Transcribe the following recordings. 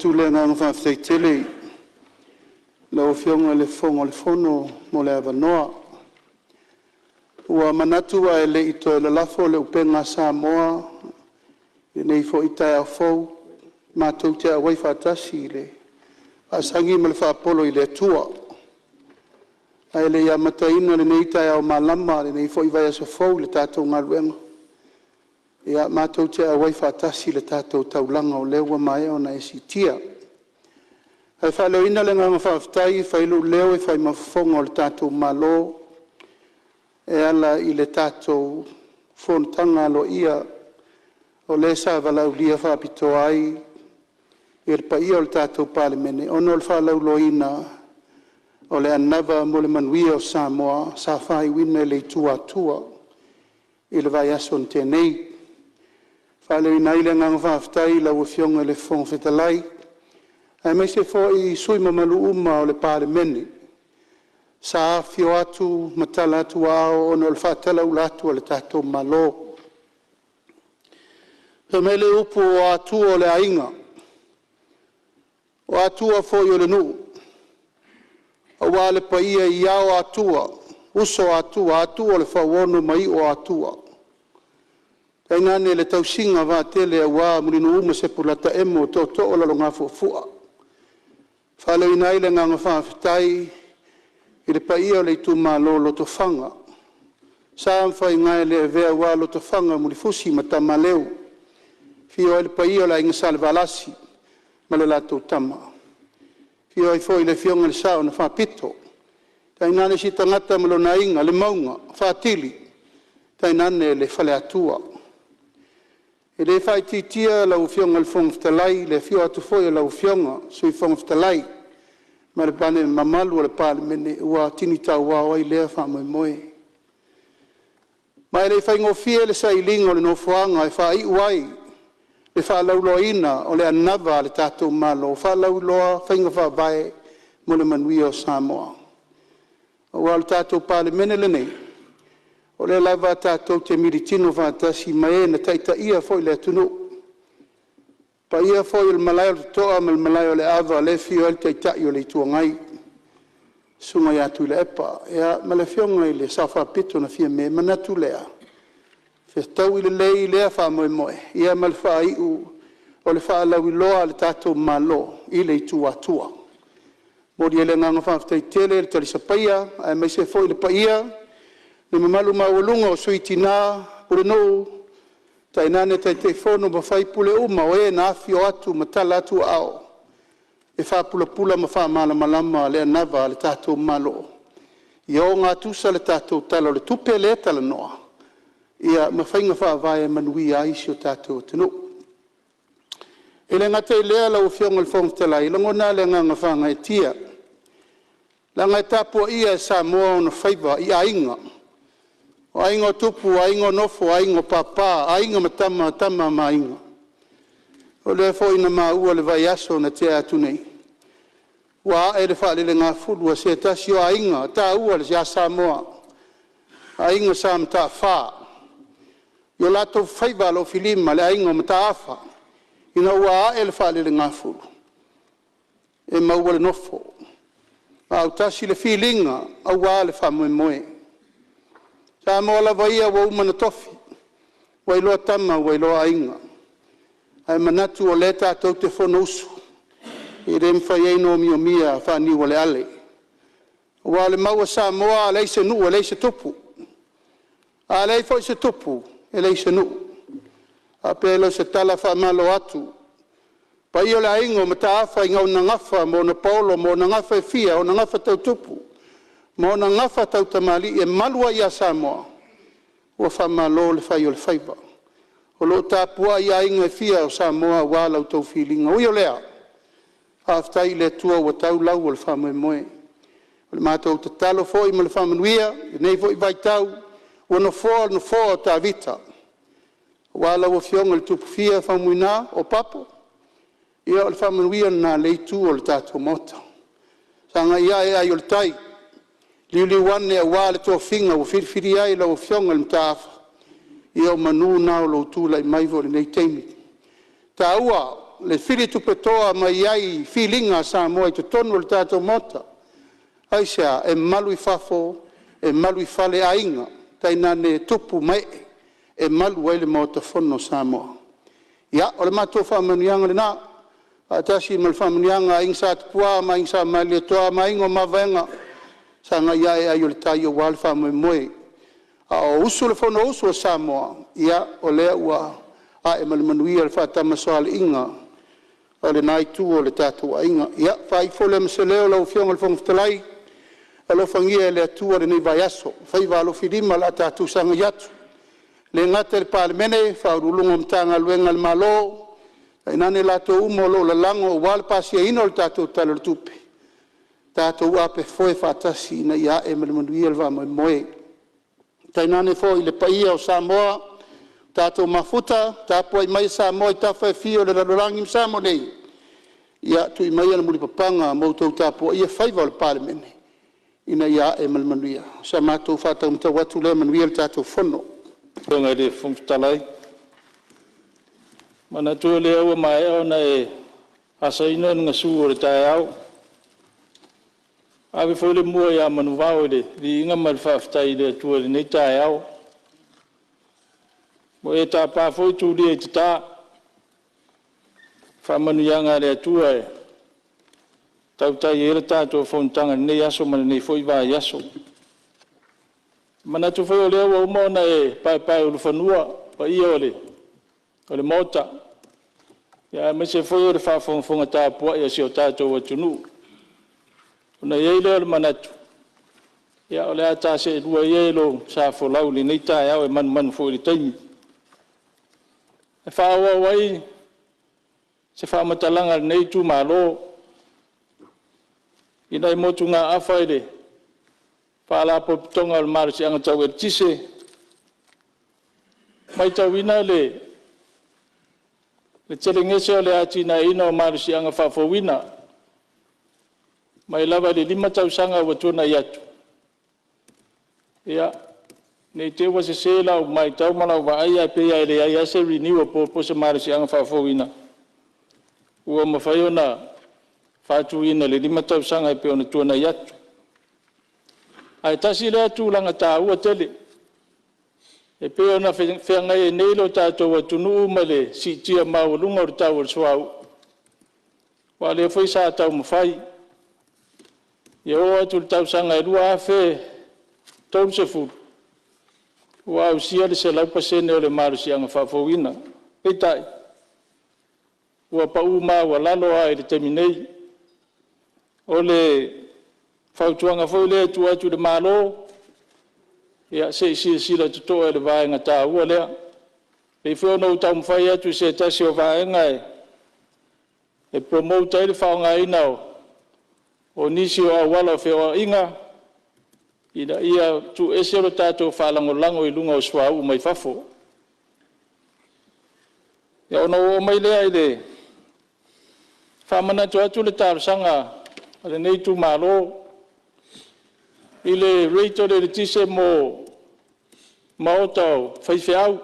atu le agaga faafetai tele i lau Afioga i le Fofoga o le Fono mo le avanoa. Ua manatu ae le i toe lalafo le upega a Samoa i lenei foi taeao fou, matou te auai faatasi i le faasagi ma le faapolo i le Atua. Ae le i amataina lenei taeao malama lenei foi vaiaso fou i le tatou galuega, ia matou te auai faatasi i le tatou taulaga o lea ua maea ona e siitia. Ae faaleoina le agaga faafetai e fai ai lou leo e fai ma fofoga o le tatou Malo e ala i le tatou fonotaga aloaia o lea sa valaaulia faapitoa ai le paia o le tatou Palemene ona o le faalauiloaina o le anava mo le manuia o Samoa sa faaiuina i le itu Atua i le vaiaso na tea nei. E faaleoina ai le agaga faafetai i lau Afioga i le Fofoga Fetalai aemaise foi sui usufono mamalu uma o le Palemene sa afifio atu ma tala atu aao ona o le faatalauula atu a le tatou Malo. Fai mai le upu, o Atua o le aiga, o Atua foi o le nuu, aua le paia i Ao o Atua, Uso o Atua, Atua o le Fauono ma Iu o Atua, tainane le tausiga vaatele aua Mulinuu ma Sepolataemo tootoo o Lalogafuafua. E faaleoina ai le agaga faafetai i le paia o le itumalo o Lotofaga, sa ma faiga e le avea aua Lotofaga, Mulifusi ma Tamaleu, afio ai le paia o le Aiga Salevalasi ma le latou Tama, afio ai foi le Afioga i le Sao na Faapito, tainane Sitagata ma lona aiga, Lemauga, Faatili tainane le Faleatua. E le faaitiitia lau Afioga i le Fofoga Fetalai i le afio atu foi o lau Afioga i le Sui Fofoga Fetalai ma le mamalu o le Palemene ua tini tauao ai lea faamoemoe. Ma e le i faigofie le sailiga o le nofoaga e faaiu ai le faalauiloaina o le anava a le tatou Malo, faalauiloa faiga faavae mo le manuia o Samoa. Aua o le tatou Palemene lenei, o lea lava tatou te militino faatasi ma e na taitaia foi le atunuu. Le paia foi o le Malae o le Totoa ma le Malae o le Ava lea e afio ai le Taitai o le Itu Agai, le Susuga ia Tuilaepa ma le Afioga i le Sao Faapito na Fiame. Ona manatu lea, e fetaui lelei lea faamoemoe ma le faaiu o le faalauiloa a le tatou Malo i le itu Atua. E momoli ai le agaga faafetai tele i le talisapaia aemaise foi le paia ma le mamalu maualuga o Sui Tina, Pulenuu tainane Taitaifono ma sui usufono uma o e na afifio atu ma tala atu aao e faapulapula ma faamalamalama le anava a le tatou Malo ia ogatusa le tatou Tala o le Tupe lea e talanoa ma faiga faavae e manuia ai si o tatou atunuu. E le gata i lea lau Afioga i le Fofoga Fetalai, e lagona lava le agaga faagaeetia, leaga e tapuaia e Samoa ona faiva i aiga, o aiga o Tupu, o aiga o Nofo, aiga o Papa, Aiga ma Tama, Tama ma Aiga. O lea foi na maua i le vaiaso na tea atu nei, ua ae le faalelegafulu a se tasi o aiga taua ia Samoa, Aiga Sa Mataafa i o latou faiva alofilima le aiga o Mataafa ina ua ae le faalelegafulu, e maua le nofo ma autasi le filiga aua le faamoemoe. O Samoa lava ia ua uma ona tofi, ua iloa Tama ua iloa Aiga, ae manatu o lea tatou te fonousu, e le mafai ai ona omiomia faaniualeale. Aua o le mau a Samoa a leai se nuu e leai se tupu, a leai foi se tupu, e leai se nuu. Ona faapea lea o se tala, faamalo atu i le paia o le aiga o Mataafa i ona gafa ma ona paolo ma ona gafa e fia, ona gafa tau tupu ma ona gafa tau tamalii e malu ai ia Samoa, ua faamalo le fai o le faiva. O lo o tapuai aiga e fia o Samoa aua la outou filiga. E ui o lea, faafetai i le Atua ua tau lau o le faamoemoe. O le matou tatalo foi ma le faamanuia i lenei foi vaitau, ua nofoa le nofoa o Tavita aua lau Afioga i le Tupufia Faumuina Opapo, ia o le faamanuia lena a lea itu o le tatou Maota. Sagai ane ai o le tai, liuliu ane aua le tofiga ua filifilia ai lau Afioga i le Mataafa, ia o manu na o lou tulai mai foi i lenei taimi. E taua le filitupetoa mai ai filiga a Samoa i totonu o le tatou Maota. Aisea? E malu i fafo, e malu i fale aiga, tainane tupu ma ee e malu ai le Maota Fono o Samoa. Ia, o le matou faamanuiaga lena, faatasi ma le faamanuiaga a Aiga Sa Tupua ma Aiga Sa Malietoa ma Aiga o Mavaega, sagai ane ai o le tai aua le faamoemoe. A o usu le Fonousu a Samoa, ia o lea ua ae ma le manuia le faatamasoaliiga a lena itu o le tatou aiga. Ia faaiu foi lea ma se leo lau Afioga i le Fofoga Fetalai, alofagia e le Atua lenei vaiaso, faiva alofilima o le a tatou sagai atu, e le gata i le Palemene, Ofisa Sili o Pulega o Matagaluega a le Malo, tainane i latou uma o lo o lalago aua le pasiaina o le tatou Tala o le Tupe, tatou apefoe faatasi ina ia ae ma le manuia le faamoemoe. Tainane foi le paia o Samoa ua tatou mafuta, tapuai mai Samoa i tafa e fia o le lalolagi ma Samoa nei, ia tui maia le mulipapaga ma outou tapuaia faiva o le Palemene ina ia ae ma le manuia. O sa matou faataumatau atu lea, manuia le tatou Fono. Lau Afioga i le Fofoga Fetalai, e manatu o lea ua maea ona e asaina le gasu o le taeao. Ua ave foi le mua ia manuvao i le viiga ma le faafetai i le Atua i lenei taeao. Ua e tapa foi tulia i tata i faamanuiaga a le Atua e tautai ai le tatou fonotaga i lenei aso ma lenei foi vaiaso. E manatu foi o lea ua uma ona e paepaeulufanua paia o le Maota, aemaise foi o le faafogafoga tapuai a si o tatou atunuu. Ona i ai lea o le manatu, ia o le a ta seelua ia i lou sa folau i lenei taeao e manumanu foi i le taimi. E faaauau ai se faamatalaga a lenei itumalo i nai motugaafa i le Faalapotopotoga o le Malosiaga Tau Eletise. E matauina le telegese o le atinaeina o malosiaga faafouina, mai lava i le 5 tausaga ua tuanai atu, ia, ne i te i ua sese lau matau ma lau vaai, ae pei lava e leai lava se renewable po o se malosiaga faafouina ua mafai ona faatuina i le 5 tausaga e pei ona tuanai atu. Ae tasi lea tulaga taua tele e pei ona feagai ai nei lo tatou atunuu ma le siitia maualuga o le tau o le suauu, aua o lea foi sa taumafai ia oo atu i le tausaga 2030 ua ausia le 100% o le malosiaga faafouina. Peitai, ua pau maualalo lava i le taimi nei. O le fautuaga foi lea e tuu atu i le Malo, ia se i silasila totoa i le vaega taua lea. E pei foi ona ou taumafai atu i se tasi o vaega e promote ai le faaaogaina o nisi o auala o feoaiga ina ia tuuese lo tatou faalagolago i luga o suauu mai fafo. Ia, ona ou oo mai lea i le faamanatu atu le talosaga a lenei itumalo i le rate o le eletise mo maota o faifeau,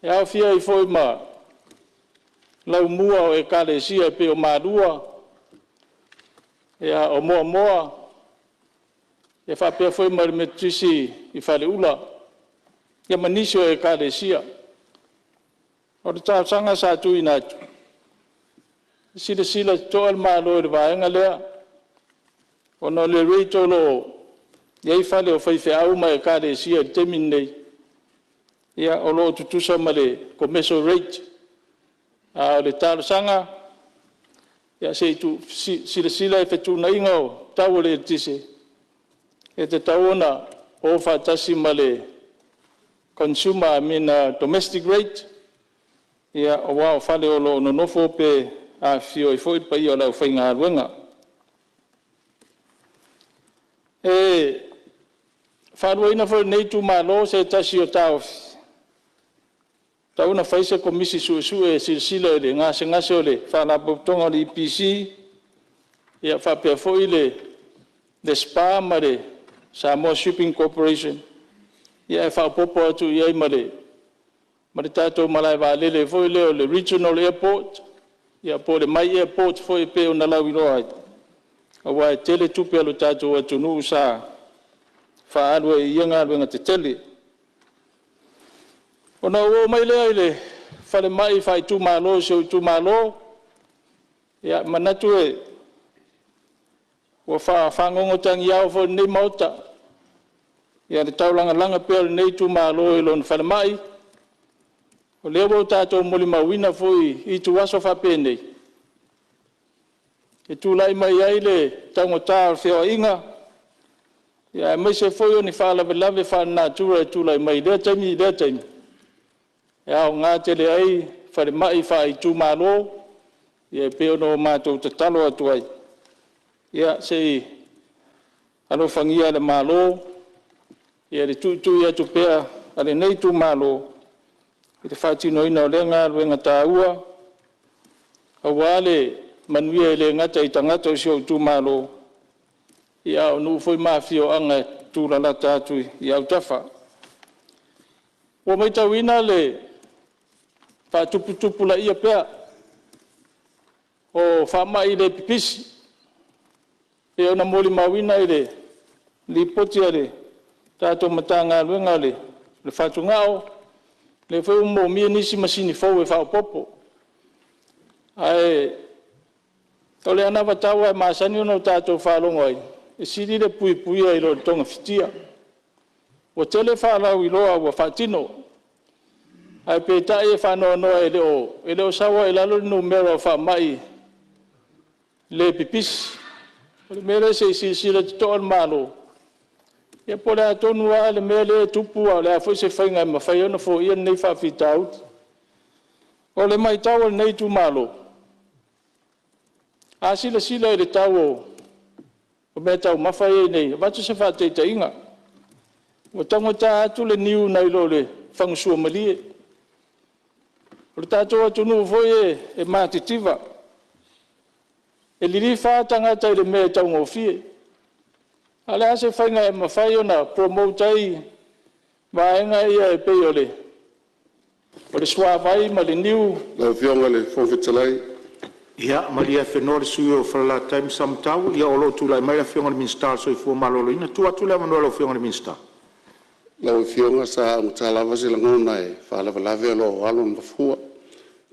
e aofia ai foi ma laumua o Ekalesia e pei o Malua, o Moamoa faapea foi ma le Metotisi i Faleula, ia ma nisi o Ekalesia. O le talosaga sa tuuina atu, se i silasila totoa le Malo i le vaega lea, ona o le rate o lo o i ai fale o faifeau ma ekalesia i le taimi lenei, o lo o tutusa ma le commercial rate. A o le talosaga, se i silasila i fetuunaiga o tau o le eletise, e tatau ona o faatasi ma le consumer, I mean domestic rate, aua o fale o lo o nonofo pe afifio ai foi le paia o le aufaigaluega. E faaluaina foi e lenei itumalo se tasi o taofi, e tatau ona fai se Komisi Suesue e silasila i le gasegase o le Faalapotopotoga o le EPC, faapea foi le SPA ma le Samoa Shipping Corporation, ae faaopoopo atu i ai ma le ma le tatou malaevaalele foi lea o le Regional Airport, po o le my Airport foi e pei ona lauiloa ai, aua e tele tupe a lo tatou atunuu sa faaalu ai i ia galuega tetele. Ona ou oo mai lea i le falemai faaitumalo i si ou itumalo. Ia, e manatu ua faafagogo tagiao foi i lenei Maota le taulagalaga pea o lenei itumalo i lona falemai. O lea ua tatou molimauina foi i ituaso faapenei, e tulai mai ai le taugata o feoaiga, aemaise foi o ni faalavelave faalenatura e tulai mai i lea taimi i lea taimi, e aoga tele ai falemai faaitumalo, e pei ona matou tatalo atu ai, ia se i alofagia e le Malo le tuitui atu pea a lenei itumalo i le faatinoina o lea galuega taua, aua le manuia e le gata i tagata o si ou itumalo, a o nuu foi ma afioaga e tulalata atu i autafa. Ua matauina le faatuputupulaia pea o faamai le pipisi, pei ona molimauina i le Lipoti a le tatou Matagaluega o Fatugao, o lea foi ua moomia nisi masini fou e faaopoopo. Ae o le anavatau lava e masani ona tatou faalogo ai, e sili le puipuia i lo le togafitia. Ua tele faalauiloa ua faatino, ae peitai e faanoanoa e le o sau lava i lalo le numera o faamai le pipisi. O le mea lea se i silasila totoa le Malo po o le a tonu lava le mea lea e tupu a o le a foi se faiga e mafai ai ona foia lenei faafitauli. O le matau a lenei itumalo, a silasila i le tau o meataumafa ia e i ai nei, e avatu se faataitaiga, ua taugata atu le niu nai lo le fagu suamalie. O le tatou atunuu foi e matitiva, e lilifa lava tagata i le mea e taugofie. A o le a se faiga e mafai ona promote ai vaega ia e pei o le suavai ma le niu? Lau Afioga i le Fofoga Fetalai… Ia malie afenoa le sui usufono mo Falelatai ma Samatau o lo o tulai mai le Afioga i le Minisita o le Soifua Maloloina. E tuu atu le avanoa i lau Afioga i le Minisita. Lau Afioga sa augata lava se lagona e faalavelave o lo o alo le mafua,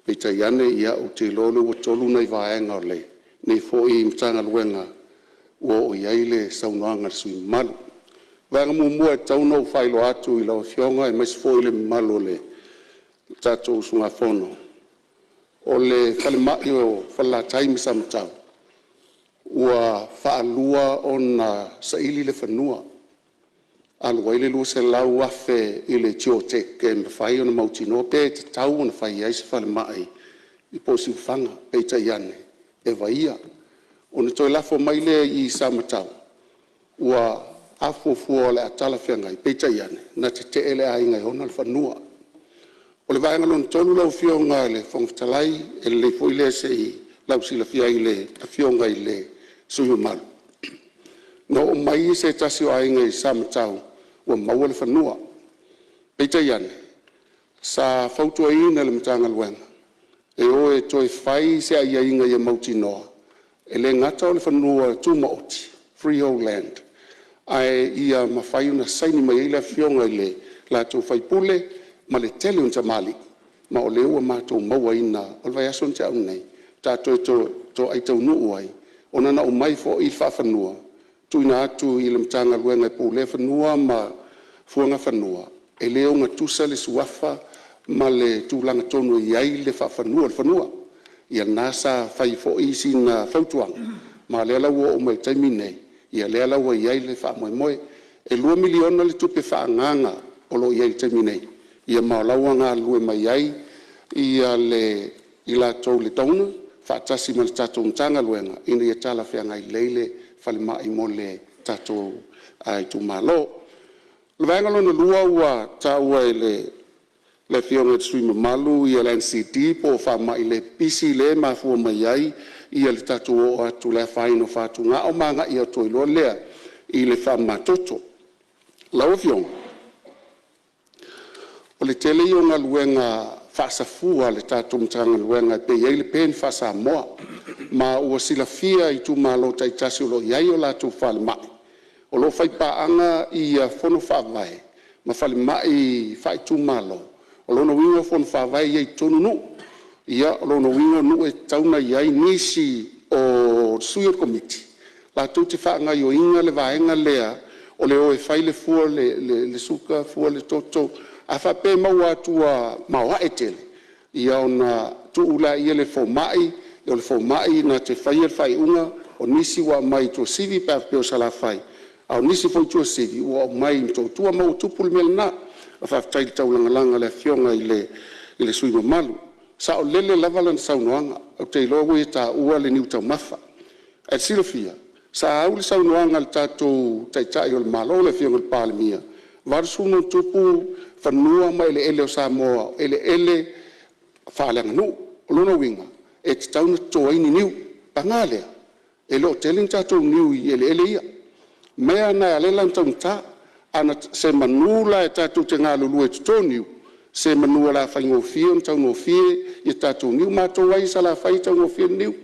peitai ane ou te iloa o lea ua tolu nai vaega o lenei foi Matagaluega ua oo i ai le saunoaga a le sui usufono mamalu. O le vaega muamua e tatau ona ou faailoa atu i lau Afioga aemaise foi le mamalu o le tatou usugafono, o le falemai o Falelatai ma Samatau, ua faalua ona saili le fanua, alu ai le $200,000 i le CHOGTEC e mafai ona mautinoa pe tatau ona fai ai se falemai po o Siufaga, peitai ane, e vaia. Ona toe lafo mai lea i Samatau, ua afuafua o le a talafeagai, peitai ane, na tetee le aiga e ona le fanua. O le vaega lona tolu lau Afioga i le Fofoga Fetalai, e lelei foi lea se i lausilafia e le Afioga i le sui usufono mamalu, na oo mai se tasi o aiga i Samatau ua maua le fanua, peitai ane, sa fautuaina e le Matagaluega e o e toe fai se aiaiga ia mautinoa e le gata o le fanua tumaoti (freehold land) ae ia mafai ona saini mai ai le afioga i le latou faipule ma le tele o tamalii, ma o lea ua matou mauaina o le vaiaso na tea atu nei faatoa toe toai taunuu ai, ona na aumai foi faafanua tuuina atu i le Matagaluega e Pulea Fanua ma Fuagafanua, e le ogatusa le suafa ma le tulaga tonu e i ai le faafanua o le fanua. Ia lena sa fai ai foi sina fautuaga, ma o lea la ua oo mai le taimi lenei, ia lea la ua i ai le faamoemoe. E $2 miliona le tupe faaagaaga o lo o i ai i le taimi nei, ia ma o la e ua galulue mai ai i latou le donor faatasi ma le tatou Matagaluega ina ia talafeagai lelei le falemai mo le tatou itumalo. O le vaega lona lua ua taua e le Afioga i le sui usufono mamalu le NCD po o faamai le pipisi lea e mafua mai ai le tatou oo atu i le afaina o fatugao ma agai atu ai loa lea i le faamamatoto. Lau Afioga, O le tele ia o galuega faasafua a le tatou Matagaluega e pei e i ai le PEN faa-Samoa, ma ua silafia e itumalo taitasi o lo o i ai o latou falemai, o lo o faipaaga ia fono faavae ma falemai faaitumalo. O lona uiga o fono faavae ia e i totonu o nuu. Ia o lona uiga o nuu e tatau ona i ai nisi o sui o le komiti latou te faagaoioiga le vaega lea o le o e fai le fua o le suka, fua le toto. A faapea e maua atu ua maoae tele, ia ona tuu lea i le fomai, o le fomai na te faia le faaiuga. O nisi ua aumai i Tuasivi pe a faapea o Salafai, a o nisi foi o Tuasivi ua aumai i Motootua ma ua tupu le mea lena. Faafetai i le taulagalaga a le Afioga i le sui usufono mamalu. E saolele lava lana saunoaga, ou te iloa ua ia taua le niu taumafa. Ae silafia sa au le saunoaga a le tatou Taitai o le Malo le Afioga i le Palemia, e 80+ fanua ma eleele o Samoa o eleele faaleaganuu. O lona uiga e tatau ona toto ai ni niu. Paga lea, e le o tele ni tatou niu i eleele ia. O le mea lena e ala ai la ona taugata. Semanu la tatou te galulue e toto niu, semanu o le a faigofie ona taugofie a tatou niu. O matou lava ia i Salafai e taugofie le niu.